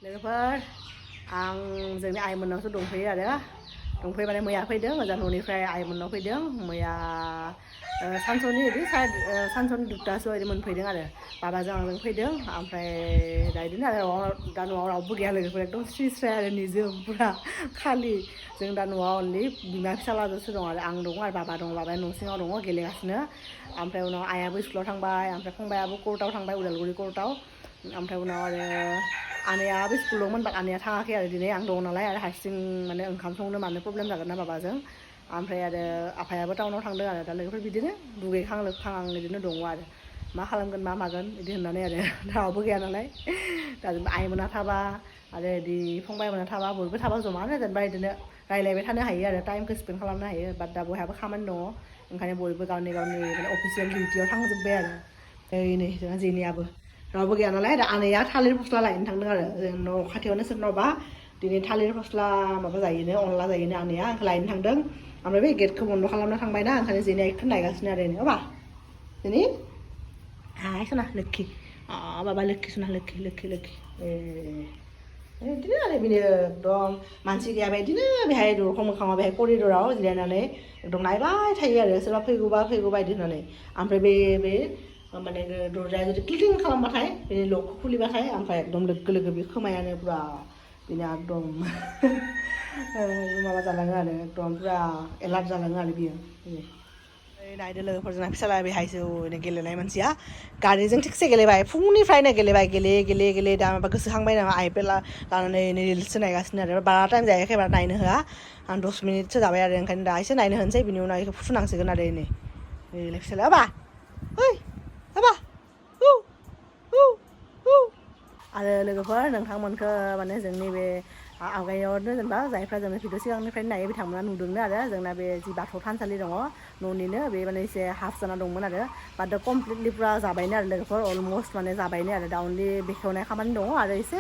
लोगोफोर आं जोंनि आइमोननावसो दंफैयो आरो दंफैयो माने मैया फैदों ओजा न'निफ्राय आइमोननाव फैदों मैया सानसुनि बिदि सानसुनि दुथासो ओरैनो मोनफैदों आरो बाबाजों आंजों फैदों ओमफ्राय दा बिदिनो आरो दा न'आव रावबो गैया लोगोफोर एकदम स्रिस्राय आरो निजोम पुरा खालि जों दा न'आव अनलि बिमा फिसालाजोंसो दं आरो आं दं आरो बाबा दं बाबाया न' सिङाव दङ गेलेगासिनो ओमफ्राय उनाव आइयाबो स्कुलाव थांबाय ओमफ्राय फंबायाबो कर्टआव थांबाय उदालगुरि कर्टआव ओमफ्राय उनाव आरो आनैयाबो स्कुलाव दंमोन बाट आनैया थाङाखै आरो दिनै आं दङ नालाय आरो हारसिं माने ओंखाम संनो मानो प्रब्लेम जागोन ना बाबाजों ओमफ्राय आरो आफायाबो टाउनाव थांदों आरो दा लोगोफोर बिदिनो दुगैखां लोबखां आं बिदिनो दङ आरो मा खालामगोन मा मागोन बिदि होननानै आरो रावबो गैया नालाय दा आइमोना थाबा आरो बिदि फंबायमोना थाबा बयबो थाबा जमानो जेनेबा बिदिनो रायज्लायबाय थानो हायो आरो टाइमखौ स्पेन्ड खालामनो हायो बाट दा बयहाबो खामानि दङ ओंखायनो बयबो गावनि गावनि माने अफिसियेल डिउटियाव थांजोब्बाय आरो नै जोंहा जेनियाबो रावबो गैया नालाय दा आनैया थालिर फस्ला लायनो थांदों आरो जों न' खाथियावनो सोरनावबा दिनै थालिर फस्ला माबा जायोनो अनला जायोनो आनैया आंखौ लायनो थांदों ओमफ्राय बे गेटखौ बन्द' खालामना थांबायना ओंखायनो जेनिया बेखौ नायगासिनो आरो होबा जेनि हाय सना लोक्षि बाबा लोक्षि सना लोक्षि बिदिनो आरो बिनो एकदम मानसि गैयाबा बिदिनो बेहाय दरखं मोखाङाव बेहाय करिडराव जिरायनानै एकदम नायबाय थायो आरो सोरबा फैगौबा बिदि होननानै ओमफ्राय बे माने दरजाया जुदि क्लिं खालामबाथाय बिनि लकखौ खुलिबाथाय ओमफ्राय एकदम लोगो लोगो बे खोमायानो पुरा बिनो एकदम माबा जालाङो आरो एकदम पुरा एलार्ट जालाङो आरो बियो नायदो लोगोफोरजों फिसाला बेहायसो गेलेनाय मानसिया गारिजों थिगसे गेलेबाय फुंनिफ्रायनो गेलेबाय गेले दा माबा गोसोखांबाय नामा आइपेला लानानै रिल्ससो नायगासिनो आरो बारा टाइम जायाखै बारा नायनो होआ आं 10 मिनिटसो जाबाय आरो ओंखायनो दा एसे नायनो होनोसै बिनि उनाव बेखौ फुथुनांसिगोन आरो नै फिसाला हाबा ओइ हाबा आरो लोगोफोर नोंथांमोनखौ माने जोंनि बे आवगायावनो जेनेबा जायफ्रा जोंनि भिडिअ सिगांनिफ्रायनो नायो बिथांमोना नुदोंनो आरो जोंना बे जि बाथौ थानसालि दङ न'निनो बे माने एसे हाफ जाना दंमोन आरो बाट दा कमप्लिटलि पुरा जाबायनो आरो लोगोफोर अलमस्ट माने जाबायनो आरो दा अनलि बेखेवनाय खामानि दङ आरो एसे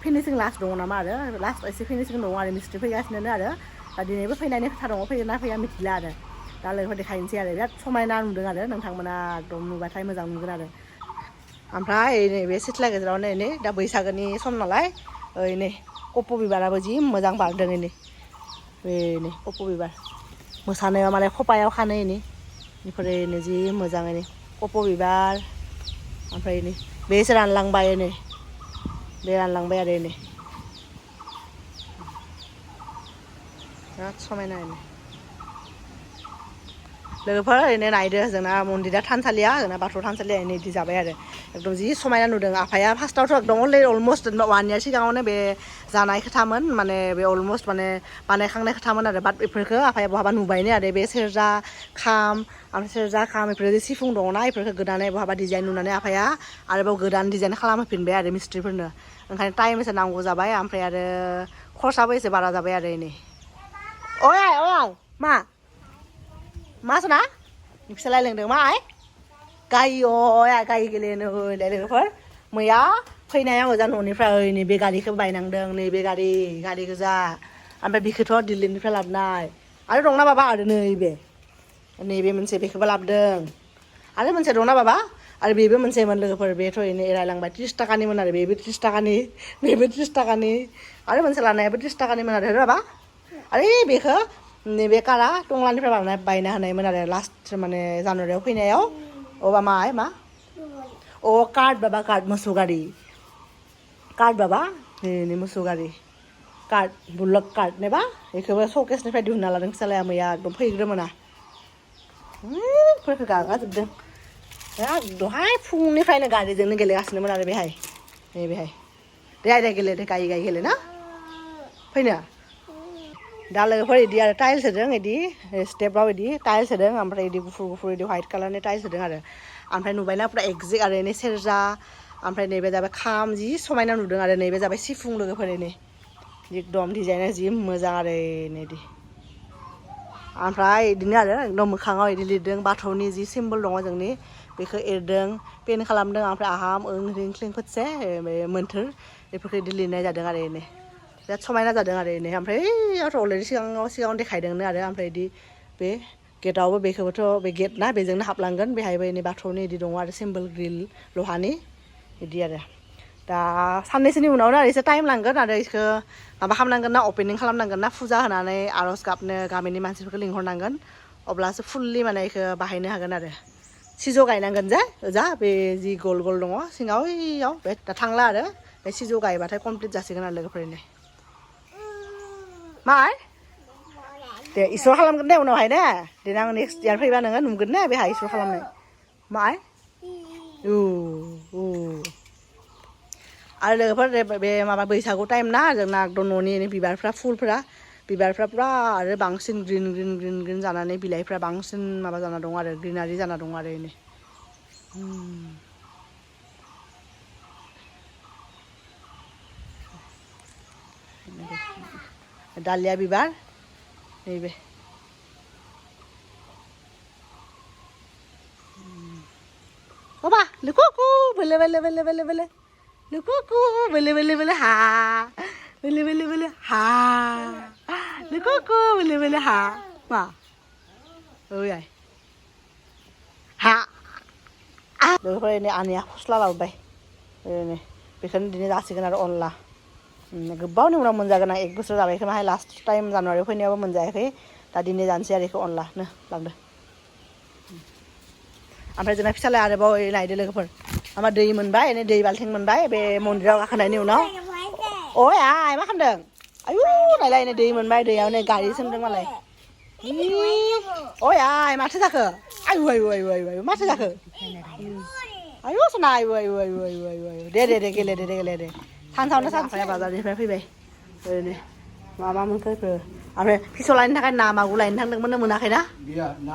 फिनिसिं लास्ट दङ नामा आरो लास्ट एसे फिनिसिं दङ आरो मिस्ट्रि फैगासिनो आरो दा दिनैबो फैनायनि खोथा दङ फैगोन ना फैया मिथिला आरो दा लोगोफोर देखायनोसै आरो बिराद समायना नुदों आरो नोंथांमोना एकदम नुबाथाय मोजां नुगोन आरो ओमफ्राय नैबे सिथ्ला गेजेरावनो नै दा बैसागोनि सम नालाय नै कप' बिबाराबो जि मोजां बारदों नै कप' बिबार मोसानायाव माने खपायाव खानो बेफोरो जि मोजाङै कप' बिबार ओमफ्राय बेसो रानलांबाय बे रानलांबाय आरो बिराद समायना लोगोफोर ओरैनो नायदो जोंना मन्दिरा थानसालिया जोंना बाथौ थानसालिया बिदि जाबाय आरो एकदम जि समायना नुदों आफाया फार्स्टआवथ' एकदम अलमस्ट 1 इयार सिगाङावनो बे जानाय खोथामोन माने बे अलमस्ट माने बानायखांनाय खोथामोन आरो बाट बेफोरखौ आफाया बहाबा नुबायनो आरो बे सेरजा खाम बेफोर सिफुं दङना बेफोरखौ गोदानै बहाबा डिजाइन नुनानै आफाया आरोबाव गोदान डिजाइन खालामहोफिनबाय आरो मिस्ट्रिफोरनो ओंखायनो टाइम एसे नांगौ जाबाय ओमफ्राय आरो खरसाबो एसे बारा जाबाय आरो ओइ मा सना फिसालाय लोंदों मा गाय गेलेनो लोगोफोर मैया फैनायाव ओजा न'निफ्राय नैबे गारिखौ बायनांदों नैबे गारि गोजा ओमफ्राय बेखौथ' दिल्लीनिफ्राय लाबोनाय आरो दंना बाबा आरो नैबे मोनसे बेखौबो लाबोदों आरो मोनसे दंना बाबा आरो बेबो मोनसेमोन लोगोफोर बेथ' एरायलांबाय 30 थाखानिमोन आरो बेबो 30 थाखानि बेबो 30 थाखानि आरो मोनसे लानायाबो 30 थाखानिमोन आरो बाबा आरो बेखौ नैबे कारा टंलानिफ्राय बायना होनायमोन आरो लास्ट माने जानुवारियाव फैनायाव मा कार्ड बाबा कार्ड मोसौ गारि कार्ड बाबा नै मोसौ गारि कार्ड बुलक कार्ड नेबा बेखौबो शकेसनिफ्राय दिहुनना लादों फिसालाया मैया एकदम फैग्रोमोना फोरखौ गागाजोबदों दहाय फुंनिफ्रायनो गारिजोंनो गेलेगासिनोमोन आरो बेहाय दे गेले गायै गेले ना फैनो दा लोगोफोर बिदि आरो टाइल्स होदों बिदि स्टेपआव बिदि टाइल्स होदों ओमफ्राय बिदि गुफुर बिदि व्हाइट कालारनि टाइल्स होदों आरो ओमफ्राय नुबायना पुरा एक्जेक्ट आरो सेरजा ओमफ्राय नैबे जाबाय खाम जि समायना नुदों आरो नैबे जाबाय सिफुं लोगोफोर एकदम डिजाइना जि मोजां आरो ओमफ्राय बिदिनो आरो एकदम मोखाङाव बिदि लिरदों बाथौनि जि सिम्बल दङ जोंनि बेखौ एरदों पेन खालामदों ओमफ्राय आहाम रिं क्लिं फोथसे मोन्थोर बेफोरखौ बिदि लिरनाय जादों आरो बिराद समायना जादों आरो ओमफ्राय ओइयावथ' अलरेडि सिगाङाव देखायदोंनो आरो ओमफ्राय बिदि बे गेटआवबो बेखौबोथ' बे गेट ना बेजोंनो हाबलांगोन बेहायबो बाथौनि बिदि दङ आरो सिम्बल ग्रिल लहानि बिदि आरो दा साननैसोनि उनावनो आरो एसे टाइम लांगोन आरो इसखौ माबा खालामनांगोन ना अपेनिं खालामनांगोन ना फुजा होनानै आर'ज गाबनो गामिनि मानसिफोरखौ लिंहरनांगोन अब्लासो फुल्लि माने इखौ बाहायनो हागोन आरो सिजौ गायनांगोन जे ओजा बे जि गल गल दङ सिङाव ओइयाव बे दा थांला आरो बे सिजौ गायबाथाय कमप्लिट जासिगोन आरो लोगोफोरनि माय दे इसोर खालामगोन दे उनावहाय दे देनां नेक्स्ट इयार फैबा नोङो नुगोन ने बेहा इसोर खालामनाय माय आरो लोगोफोर बे माबा बैसागु टाइम ना जोंना एकदम न'नि बिबारफ्रा बिबारफ्रा पुरा आरो बांसिन ग्रिन ग्रिन ग्रिन ग्रिन जानानै बिलाइफ्रा बांसिन माबा जाना दं आरो ग्रिनारि जाना दं आरो इनै दालिया बिबार नैबे बाबा लुकुकु बोले बोले बोले बोले बोले लुकुकु बोले बोले बोले हा बोले बोले बोले हा लुकुकु बोले बोले हा मा ओइ हा लोगोफोर नै आनैया फस्ला लाबोबाय ओरैनो बेखौनो दिनै जासिगोन आरो अनला गोबावनि उनाव मोनजागोन आं 1 बोसोर जाबाय खोमाहाय लास्ट टाइम जानुवारियाव फैनायावबो मोनजायाखै दा दिनै जानोसै आरो बेखौ अनला नो लांदो ओमफ्राय जोंना फिसालाया आरोबाव नायदो लोगोफोर माबा दै मोनबाय नै दै बाल्थिं मोनबाय बे मन्दिराव गाखोनायनि उनाव ओइ आइ मा खालामदों आयु नायलाय नै दै मोनबाय दैयाव नै गारि सोमदों मालाय ओइ आइ माथो जाखो आयु आयु आयु आयु आयु माथो जाखो आयु सना आयु आयु आयु आयु आयु आयु दे दे दे गेले दे गेले दे सानसावनो सानफाया बाजारनिफ्राय फैबाय ओरैनो मा मोनखो ओमफ्राय फिसौ लायनो थाखाय ना मागुर लायनो थांदोंमोन मोनाखैना गैया ना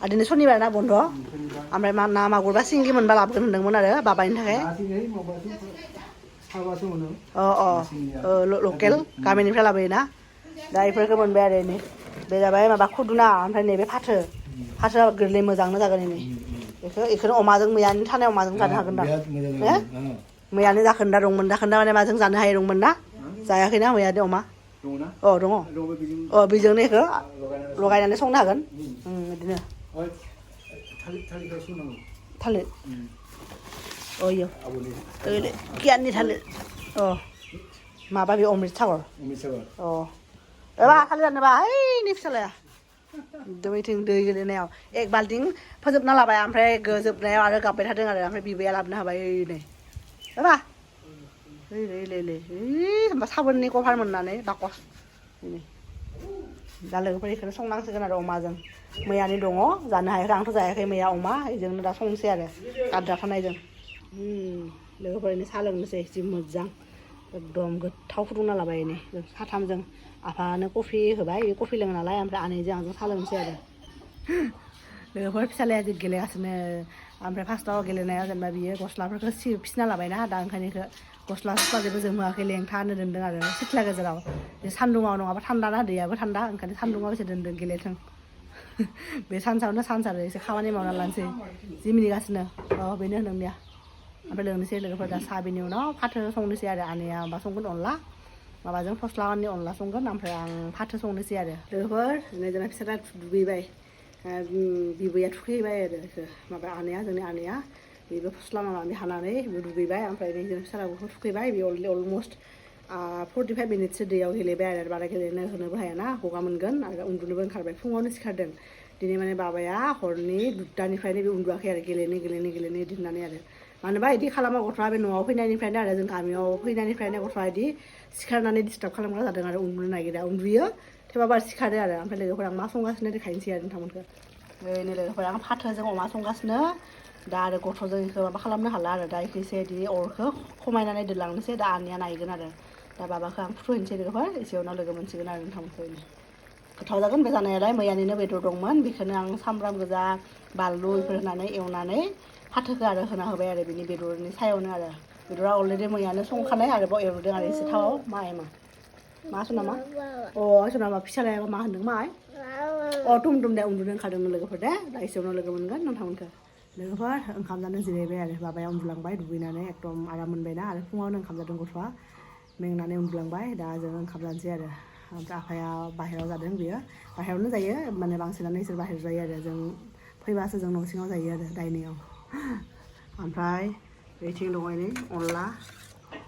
आरो दिनै सनिबार ना बन्द' ओमफ्राय ना मागुरबा सिंगि मोनबा लाबोगोन होनदोंमोन आरो बाबानि थाखाय लकेल गामिनिफ्राय लाबोयोना दा बेफोरखौ मोनबाय आरो नै बे जाबाय माबा खुदुना ओमफ्राय नैबे फाथोआ गोरलै मोजांनो जागोन नै बेखौनो अमाजों मैयानि थानाय अमाजों जानो हागोन दा मैयानो जाखोन्दा दंमोन माने माजों जानो हायो दंमोन ना जायाखैना मैयानि अमा दङ बेजोंनो बेखौ लगायनानै संनो हागोन बिदिनो थालिर इयो गियाननि थालिर माबा बे अमृत सागर एबा थालिर जानोबा ओइनि फिसालाया एकदम दै गेलेनायाव 1 बाल्थिं फोजोबना लाबाय ओमफ्राय जोबनायाव आरो गाबबाय थादों आरो ओमफ्राय बिबैया लाबोनो हाबाय नै एबा होमबा साबोननि कभार मोननानै बाकस दा लोगोफोर बेखौनो संनांसिगोन आरो अमाजों मैयानि दङ जानो हायाखै आंथ' जायाखै मैया अमा बेजोंनो दा संनोसै आरो आद्रा थानायजों लोगोफोरनो साहा लोंनोसै जि मोजां एकदम गोथाव फुदुंना लाबाय नै साथामजों आफानो कफि होबाय बे कफि लोङो नालाय ओमफ्राय आनैजों आंजों साहा लोंनोसै आरो लोगोफोर फिसालाया जि गेलेगासिनो ओमफ्राय फार्स्टआव गेलेनायाव जेनेबा बियो गस्लाफोरखौ फिसिना लाबायना दा ओंखायनो गस्ला जेबो जोमहोआखै लेंथानो दोनदों आरो सिथ्ला गेजेराव सान्दुङाव नङाबा थान्दा ना दैयाबो थान्दा ओंखायनो सान्दुङाव एसे दोनदों गेलेथों बे सानसावनो आरो एसे खामानि मावना लानोसै जि मिनिगासिनो बेनो होनदों ओमफ्राय लोंनोसै लोगोफोर दा साहा बिनि उनाव फाथो संनोसै आरो आनैया माबा संगोन अनला माबाजों फस्लानि अनला संगोन ओमफ्राय आं फाथो संनोसै आरो लोगोफोर जोंना फिसाला दुगैबाय बिबैया थुखैबाय आरो माबा जोंनि आनैया बेबो फस्ला माबानानै हानानै दुगैबाय ओमफ्य जों फिसालाखौ थुखैबाय बे अलमस्ट 45 मिनिटसो दैयाव गेलेबाय आरो बारा गेलेनो होनोबो हायाना गगा मोनगोन आरो उन्दुनोबो ओंखारबाय फुङावनो सिखारदों दिनै माने बाबाया हरनि 2टानिफ्रायनो बे उन्दुवाखै आरो गेलेनो बिदि होननानै आरो मानोबा बिदि खालामा गथ'आ बे न'आव फैनायनिफ्रायनो आरो जों गामियाव फैनायनिफ्रायनो गथ'आ बिदि सिखारनानै डिस्टार्ब खालामग्रा जादों आरो उन्दुनो नागिरा उन्दुयो थेवबाबो सिखारो आरो ओमफ्राय लोगोफोर आं मा संगासिनो देखायनोसै आरो नोंथांमोनखौ नै लोगोफोर आं फाथोजों अमा संगासिनो दा आरो गथ'जों बेखौ माबा खालामनो हाला आरो दा एसे बिदि अरखौ खमायनानै दोनलांनोसै दा आनैया नायगोन आरो दा बाबाखौ आं फुथुहैनोसै लोगोफोर एसेयावनो लोगो मोनसिगोन आरो नोंथांमोनखौ गोथाव जागोन बे जानायालाय मैयानिनो बेदर दंमोन बेखौनो आं सामब्राम गोजा बानलु बेफोर होनानै एवनानै फाथोखौ आरो होना होबाय आरो बिनि बेदरनि सायावनो आरो बेदरा अलरेडि मैयानो संखानाय आरोबाव एवदों आरो एसे थावाव मा सनामा सनामा फिसालाया मा होनदों माय तुम दे उन्दुनो ओंखारदोंमोन लोगोफोर दे दा एसेयावनो लोगो मोनगोन नोंथांमोनखौ लोगोफोर ओंखाम जानो जिरायबाय आरो बाबाया उन्दुलांबाय दुगैनानै एकदम आराम मोनबायना आरो फुङावनो ओंखाम जादों गथ'आ मेंनानै उन्दुलांबाय दा जों ओंखाम जानोसै आरो ओमफ्राय आफाया बाहेरायाव जादों बियो बाहेरायावनो जायो माने बांसिनानो इसोर बाहेरायाव जायो आरो जों फैबासो जों न' सिङाव जायो आरो डाइनिंआव ओमफ्राय बेथिं दङ नै अनला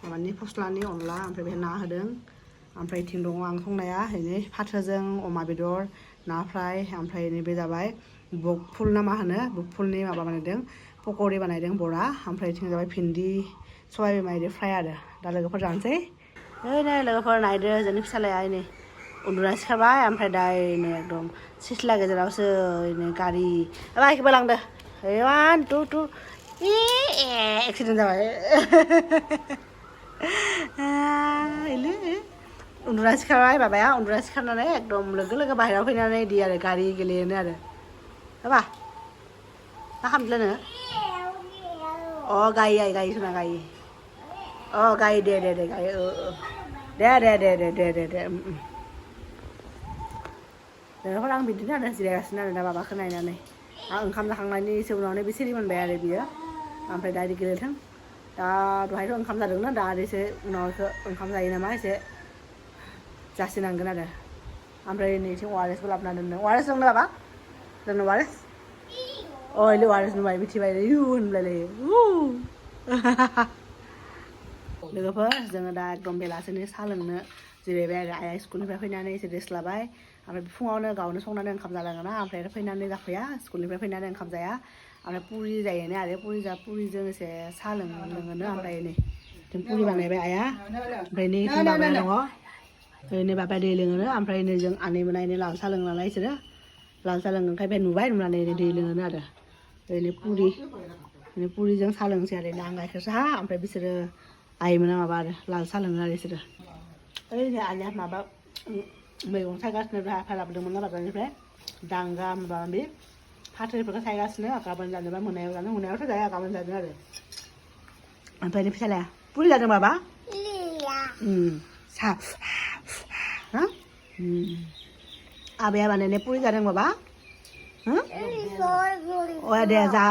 माबानि फस्लानि अनला ओमफ्राय बे ना होदों ओमफ्राय थिं दङ आं संनाया नै फाथोजों अमा बेदर ना फ्राय ओमफ्राय नैबे जाबाय बक फुल ना मा होनो बक फुलनि माबा बानायदों पक'रि बानायदों बरा ओमफ्राय थिं जाबाय भिन्दि सबाइ बिमा इदि फ्राय आरो दा लोगोफोर जानोसै नै लोगोफोर नायदो जोंनि फिसालाया नै उन्दुना सिखारबाय ओमफ्राय दा नै एकदम सिथ्ला गेजेरावसो नै गारि बाइकबो लांदो 1 2 2 एक्सिडेन्ट जाबाय उन्दुना सिखारबाय बाबाया उन्दुना सिखारनानै एकदम लोगो लोगो बाहेरायाव फैनानै इदि आरो गारि गेलेयोनो आरो बाबा मा खालामदों नोङो अ गायो सोना गायो अ गायो दे गायो दे लोगोफोर आं बिदिनो आरो जिरायगासिनो आरो दा बाबाखौ नायनानै आं ओंखाम जाखांनायनि एसे उनावनो बे सिरि मोनबाय आरो बियो ओमफ्राय दा इदि गेलेथों दा दहायथ' ओंखाम जादोंना दा आरो एसे उनावसो ओंखाम जायो नामा एसे जासिनांगोन आरो ओमफ्राय नैथिं वारेसबो लाबोना दोनदों वारेस लोंनो बाबा लोंनो वारेस अ इले वारेस नुबाय मिथिबाय इउ होनलायलायो लोगोफोर जोङो दा एकदम बेलासिनि साहा लोंनो जिरायबाय आरो आइया स्कुलनिफ्राय फैनानै एसे रेस्ट लाबाय ओमफ्राय फुङावनो गावनो संनानै ओंखाम जालाङोना ओमफ्राय फैनानै जाफैया स्कुलनिफ्राय फैनानै ओंखाम जाया ओमफ्राय पुरि जायोनो आरो पुरिजों एसे साहा लोङोनो ओमफ्राय नै जों पुरि बानायबाय आइया ओमफ्राय नै बाबाया दङ नै बाबाया दै लोङोनो ओमफ्राय नै जों आनैमोना नै लाल साहा लोङो नालाय इसोरो लाल साहा लोङो ओंखाय नुबाय नुनानै दै लोङोनो आरो ओरैनो पुरिजों साहा लोंसै आरो आं गाइखेर साहा ओमफ्राय बिसोरो आइमोना माबा आरो लाल साहा लोङो आरो बिसोरो ओरैनो आइया माबा मैगं सायगासिनो आफा लाबोदोंमोन ना बाजारनिफ्राय दांगा माबा माबि फाथोफोरखौ सायगासिनो गाबोन जानोबा मोनायावथ' जाया गाबोन जादों आरो ओमफ्राय नै फिसालाया पुरि जादों बाबा साहा हा आबाया बानायनाय पुरि जादों बाबा दे जा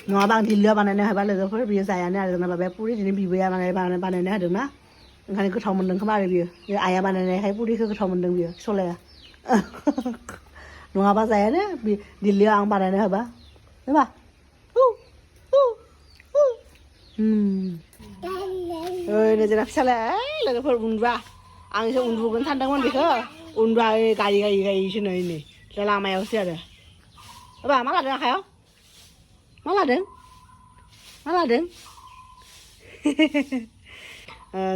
नङाबा आं दिल्लीयाव बानायनो हाबा लोगोफोर बियो जायानो आरो जोंना बाबाया पुरि दिनै बिबैया बानायनो होदोंना ओंखायनो गोथाव मोन्दों खोमा आरो बियो आइया बानायनायखाय पुरिखौ गोथाव मोन्दों बियो फिसलाया नङाबा जायानो दिल्लीयाव आं बानायनो होबा होबा ओरैनो जोंना फिसालाया लोगोफोर उन्दुआ आं एसे उन्दुगोन सानदोंमोन बेखौ उन्दुआ गायै नै दा लामायावसो आरो होबा मा लादों आखायाव मा लादों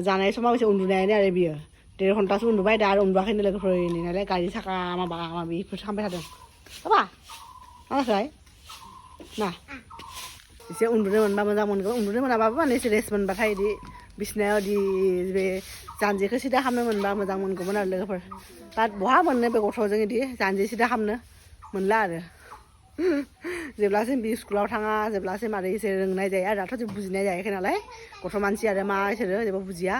जानाय समाव एसे उन्दुनायानो आरो बियो 1.5 घन्टासो उन्दुबाय दा आरो उन्दुआखैनो लोगोफोर नालाय गारि साखा माबा माबिफोर खालामबाय थादों बाबा मा जाखै ना एसे उन्दुनो मोनबा मोजां मोनगौ उन्दुनो मोनाबाबो माने एसे रेस्ट मोनबाथाय बिदि बिसिनायाव बिदि बे जानजिखौ सिदा खालामनो मोनबा मोजां मोनगौमोन आरो लोगोफोर दा बहा मोननो बे गथ'जों बिदि जानजि सिदा खालामनो मोनला आरो जेब्लासिम बि स्कुलाव थाङा जेब्लासिम आरो एसे रोंनाय जाया दाथ' जेबो बुजिनाय जायाखै नालाय गथ' मानसि आरो मा इसोरो जेबो बुजिया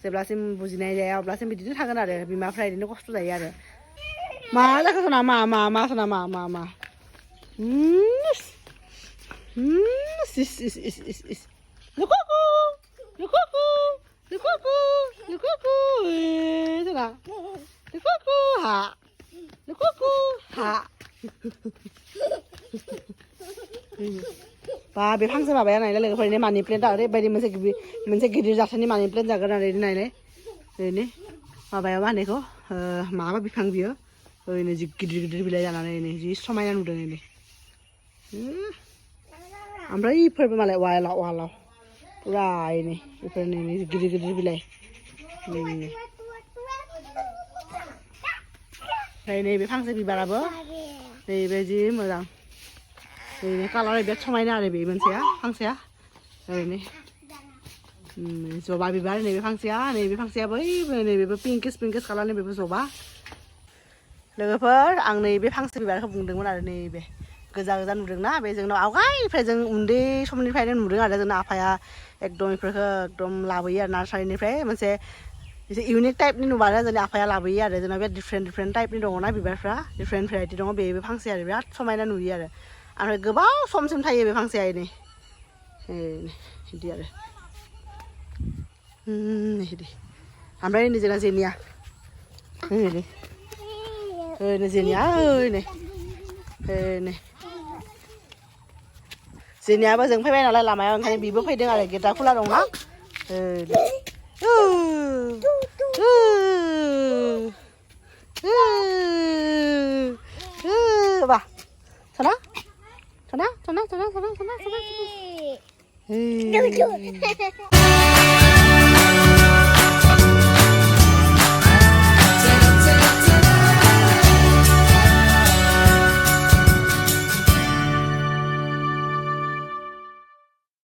जेब्लासिम बुजिनाय जाया अब्लासिम बिदिनो थागोन आरो बिमाफ्रा बिदिनो खस्थ' जायो आरो मा जाखो सना मा सना मा बा बे फांसे माबाया नायलाय लोगोफोरनि मानि प्लेन्टआ ओरैबायदि मोनसे गिदिर जाथोनि मानि प्लेन्ट जागोन आरो ओरैनो नायलाय ओरैनो माबायाव मा होनो बेखौ माबा बिफां बियो ओरैनो जि गिदिर बिलाइ जानानै ओरैनो जि समायना नुदों ओरैनो ओमफ्राय इफोरबो मालाय वालाव पुरा ओरैनो बेफोर गिदिर बिलाइ ओमफ्राय नैबे फांसे बिबाराबो नैबेदि मोजां ओरैनो कालार बिराद समायना आरो बे मोनसेया फांसेया ओरैनो जबा बिबार नैबे फांसेया बैबो नैबेबो पिंकिस कालारनि बेबो जबा लोगोफोर आं नैबे फांसे बिबारखौ बुंदोंमोन आरो नैबे गोजा नुदोंना बे जोंनाव आवगायनिफ्राय जों उन्दै समनिफ्रायनो नुदों आरो जोंना आफाया एकदम बेफोरखौ एकदम लाबोयो आरो नार्सारिनिफ्राय मोनसे एसे इउनिक टाइपनि नुबानो जोंनि आफाया लाबोयो आरो जोंना बे डिफारेन्ट टाइपनि दङना बिबारफ्रा डिफारेन्ट भेराइटि दङ बेबो फांसे आरो बिराद समायना नुयो आरो ओमफ्राय गोबाव समसिम थायो बे फांसेया बिदि आरो बिदि ओमफ्राय नै जोंना जेनिया जोंनियाबो जों फैबाय नालाय लामायाव ओंखायनो बिबो फैदों आरो गेटआ खुला दंना बा सना सना सना सना सना सना सना